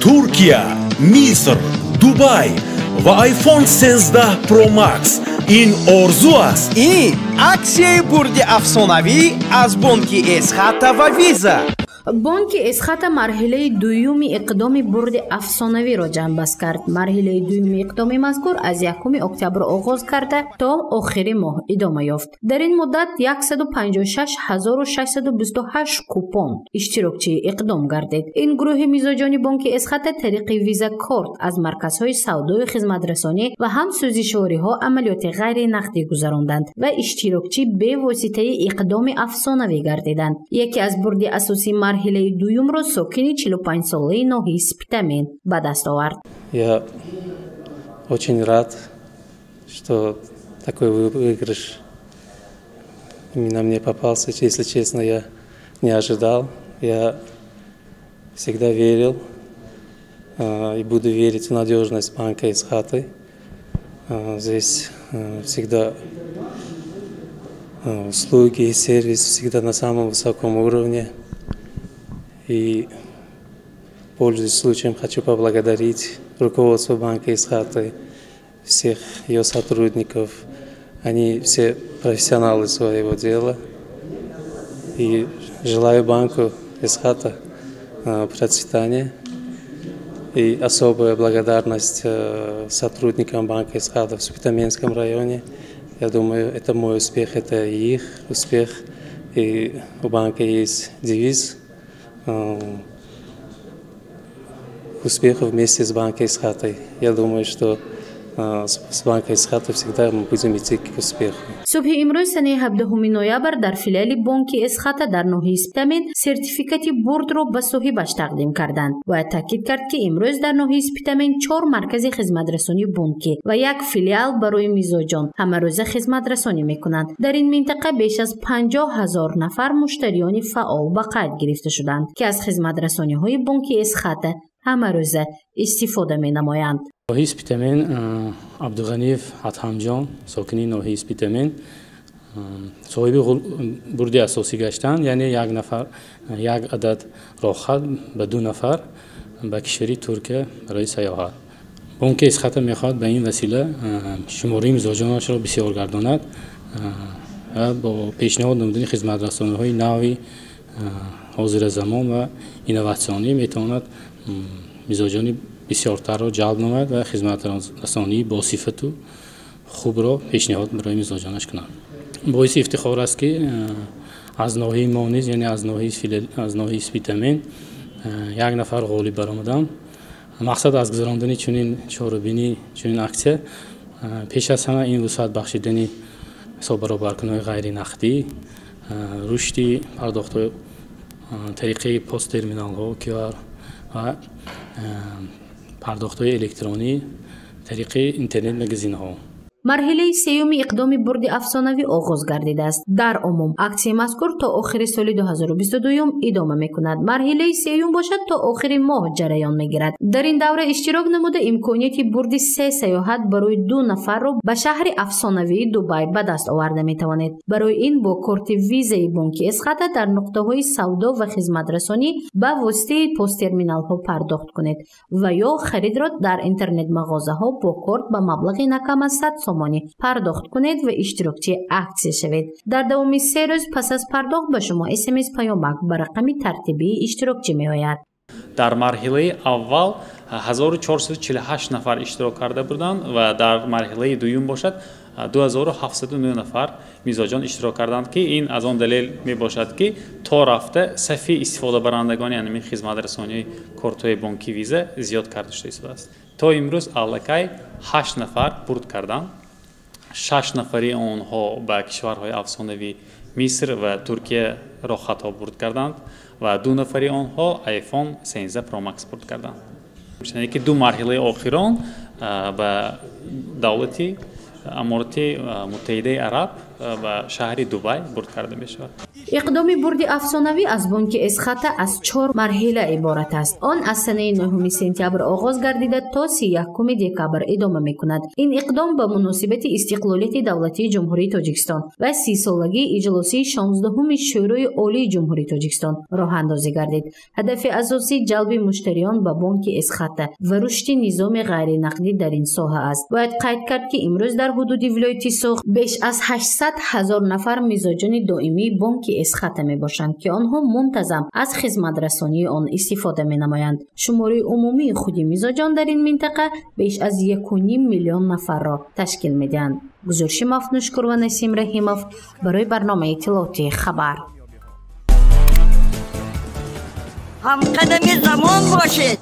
Туркия, Миср, Дубай ва iPhone 13 Pro Max. Ин орзу аст. Ин аксияи бурди афсонавӣ аз бонки Эсхата ва Виза. Бонки Эсхата марҳилаи дуюми иқдоми бурди афсонавиро ҷамъбаст кард. Марҳилаи дуюми иқдоми мазкур аз 1 октябр оғоз карда, то охири моҳ идома ёфт. Дар ин муддат 156 628 купон иштирокчии иқдом гардид. Ин гурӯҳи мизоҷони бонки Эсхата тариқи Виза корт аз марказҳои савдою хизматрасонӣ ва ҳам сӯзишвориҳо амалиёти ғайринақдӣ гузаронданд ва иштирокчӣ бевоситаи иқдоми афсонавӣ гардиданд. Яке аз бурди асосии марҳилаи дуюмро сокини 45-солаи ноҳияи Спитамен ба даст овард. Я очень рад, что такой выигрыш именно мне попался. Если честно, я не ожидал. Я всегда верил и буду верить в надежность банка Эсхаты. Здесь всегда услуги и сервис всегда на самом высоком уровне. И, пользуясь случаем, хочу поблагодарить руководство банка Эсхаты, всех ее сотрудников. Они все профессионалы своего дела. И желаю банку Эсхата процветания. И особая благодарность сотрудникам банка Эсхата в Спитаменском районе. Я думаю, это мой успех, это и их успех. И у банка есть девиз «Успеху вместе с банкой Эсхатой». Я думаю, что с банкой Эсхата всегда мы будем идти к успеху. Субҳи имрӯз, санаи 17 ноябр, дар филиали бонки Эсхата дар ноҳияи Спитамен сертификати бурдро ба соҳибаш тақдим карданд. Бояд таъкид кард, ки имрӯз дар ноҳияи Спитамен чор маркази хизматрасонии бонкӣ ва як филиал барои мизоҷон ҳамарӯза хизматрасонӣ мекунанд. Дар ин минтақа беш аз 50 000 нафар муштариёни фаъол ба қайд гирифта шуданд, ки аз хизматрасониҳои бонки Эсхата ҳамарӯза истифода менамоянд. Ноҳияи Спитамен, Абдуғаниев Адҳамҷон, сокини ноҳияи Спитамен, соҳиби бурди асосӣ гаштанд, яъне як нафар, як адад роҳхат ба ду нафар ба кишвари Туркия барои сайёҳат. Бонки Эсхата мехоҳад ба ин васила шумораи мизоҷонашро бисёр гардонад ва бо пешниҳод намудани хизматрасониҳои нави ҳозиразамон ва инноватсионӣ метавонад мизоҷони бисёртарро ҷалб намояд ва хизматрасонии босифату хубро пешниҳод барои мизоҷонаш кунад. Боиси ифтихор аст, ки аз ноҳияи мо низ, яъне аз ноҳияи Спитамен, як нафар ғолиб баромаданд. Мақсад аз гузарондани чунин чорабинӣ, чунин аксия, пеш аз ҳама ин вусъат бахшидани ҳисоббаробаркуниҳои ғайринақдӣ, рушди пардохтҳои тариқаи посттерминалҳо, QR ва пардохтҳои электронӣ тариқи интернет-магазинҳо. Марҳилаи сеюми иқдоми бурди афсонавӣ оғоз гардидааст. Дар умум аксияи мазкур то охири соли 2022 идома мекунад. Марҳилаи сеюм бошад, то охири моҳ ҷараён мегирад. Дар ин давра иштирок намуда, имконияти бурди се сайёҳат барои ду нафарро ба шаҳри афсонавии Дубай ба даст оварда метавонед. Барои ин бо корти Визаи бонки Эсхата дар нуқтаҳои савдо ва хизматрасонӣ ба воситаи посттерминалҳо пардохт кунед ва ё харидро дар интернет-мағозаҳо бо корт ба маблағи на кам аз 100 сомонӣ пардохт кунед ва иштирокчии аксия шавед. Дар давоми 3 рӯз пас аз пардохт ба шумо СМС паёмак ба рақами тартибии иштирокчӣ меояд. Дар марҳилаи аввал 1448 нафар иштирок карда буданд ва дар марҳилаи дуюм бошад, 2709 нафар мизоҷон иштирок карданд, ки ин аз он далел мебошад, ки то рафта сафи истифодабарандагони ҳамин хизматрасонии кортҳои бонки Виза зиёд карда шуда истодааст. То имрӯз аллакай ҳашт нафар бурд карданд. Шаш нафари онҳо ба кишварҳои афсонавӣ Миср ва Туркия роҳхатҳо бурд карданд ва ду нафари онҳо iPhone 13 Pro Max бурд карданд. Яъне ки ду марҳилаи охирон ба давлати Аморати Муттаҳидаи Араб. ба шаҳри Дубай бурд карда мешавад. Иқдоми бурди афсонавӣ аз бонки Эсхата аз чор марҳила иборат аст. Он аз санаи 9 сентябр оғоз гардида, то 31 декабр идома мекунад. Ин иқдом ба муносибати истиқлолияти давлатии Ҷумҳурии Тоҷикистон ва 30-солагии иҷлосии 16-уми Шӯрои Олии Ҷумҳурии Тоҷикистон роҳандозӣ гардид. Ҳадафи асосӣ ҷалби муштариён ба бонки Эсхата ва рушди низоми ғайринақдӣ дар ин соҳа аст. Бояд қайд кард, ки имрӯз дар ҳудуди вилояти Суғд беш аз 800 ҳазор нафар мизоҷони доимии бонки Эсхата мебошанд, ки онҳо мунтазам аз хизматрасонии он истифода менамоянд. Шумораи умумии худи мизоҷон дар ин минтақа беш аз 1,5 миллион нафарро ташкил медиҳанд. Гузориши Мафнушкур ва Насим Раҳимов барои барномаи иттилоотии «Хабар». Ҳамқадами замон бошед.